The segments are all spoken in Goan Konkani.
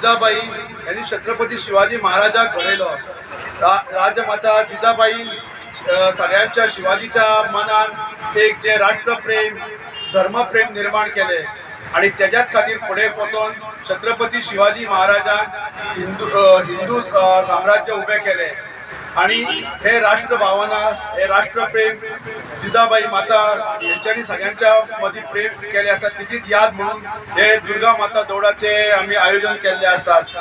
जिजाबाई यांनी छत्रपती शिवाजी महाराजाक घडयलो. राजमाता जिजाबाई सगळ्यांच्या शिवाजीच्या मनान एक जे राष्ट्रप्रेम, धर्मप्रेम निर्माण केले आणि त्याच्याच खातीर फुडें वचोन छत्रपती शिवाजी महाराजान हिंदू हिंदू साम्राज्य उबें केलें. आणि हे राष्ट्रभावना, हे राष्ट्रप्रेम जिजाबाई माता यांच्यानी सगळ्यांच्या मदीं प्रेम केले आसा. तिचीच याद म्हणून हे दुर्गा माता दौडाचे आमी आयोजन केल्ले आसात.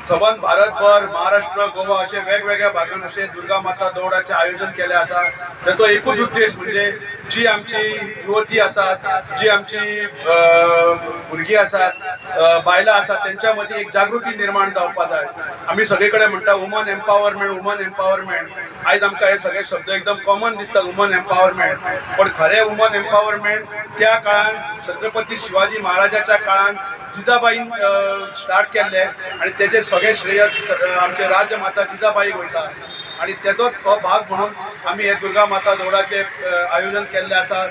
सबंद भारतभर, महाराष्ट्र, गोवा असे वेगवेगळ्या भागान असे दुर्गा माता दौडाचे आयोजन केले आसा. त्याचो एकूच उद्देश म्हणजे जी आमची युवती आसात, जी आमची भुरगीं आसात, बायलां आसात, तेंच्या मदीं एक जागृती निर्माण जावपा जाय. आमी सगळे कडेन म्हणटा, वुमन एम्पावरमेंट, वुमन एम्पावरमेंट. आयज आमकां हे सगळे शब्द एकदम कॉमन दिसतात, वुमन एम्पावरमेंट. पण खरें वुमन एम्पावरमेंट त्या काळान, छत्रपती शिवाजी महाराजाच्या काळान जिजाबाईन स्टार्ट केल्ले आणि तेजे सगळे श्रेय आमचे राजमाता जिजाबाईक वयता. आणि तेजोच हो भाग म्हणून आमी हे दुर्गा माता दौडाचे आयोजन केल्ले आसा.